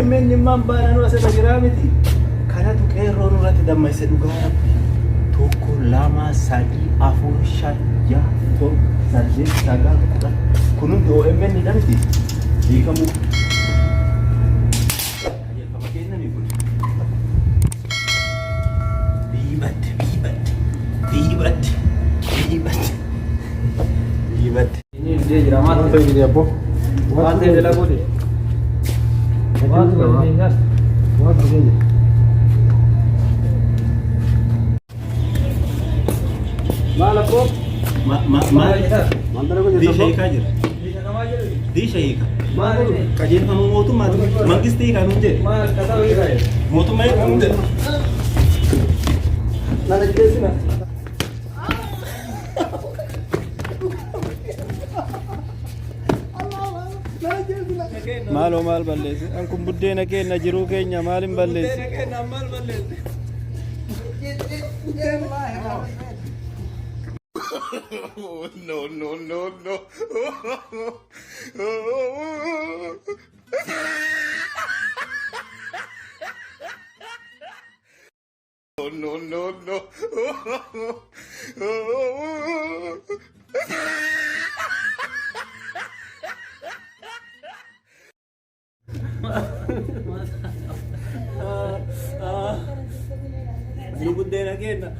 OMN immaan baananuu asirra jiraa miti. Kanatu qeerroo nurratti dammayse dhugaa rabbi. Tokko, lama, sadii, afur, shan, jaha, torba, saddeet, sagal, kudhan. Kun hundi OMN dha miti. Hiikamuu. Qajeelfama kennami kun. Biyyi badde, biyyi badde, biyyi badde, biyyi badde, biyyi badde. Inni didee jira maal ta'e didee abboo? Maal ta'e dalaguu dide? Maal ta'e didee nyaata? Maal didee jira? Maal abboo? Ma ma maal? Maal dalaguu jirta Diisha abboo? hiikaa jira. Diisha kamaa jedhu? Diisha hiika. Maal inni? Qajeelfama mootummaati. Mangistii hiikaa nuun jedhe. Maal kataa hiikaa jedhe? Mootummaa hiikaa nuun jedhe. Nana ajjeesina. Maaloo maal balleesse? An kun buddeena keenya jiruu keenya maalin balleesse? No, no, no, no. No, no, no. Nu buddeena keenya.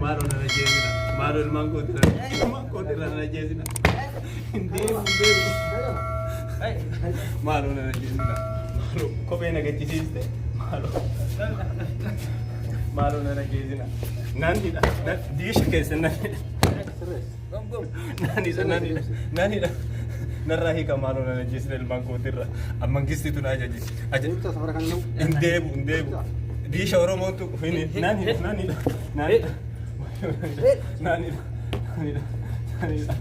Maaloo nana jeesina. Maaloo ilmaan kootira. Ilmaan kootira nana jeesina. Hin deemu hin deemu. Maaloo nana jeesina. Maaloo kophee na gachisiiste. Maaloo. Maaloo nana jeesina. Nan hidha. Diisha keessa nan hidha. Nan hidha nan hidha. Nan hidha. Narraa hiika maaloo nana jeesina ilmaan kootirra. Amma gistitu na ajaje. Hin deebu hin deebu. Diisha Oromoon tuqu hin nan hidha nan hidha nan hidha. Nan hidha nan hidha nan hidha.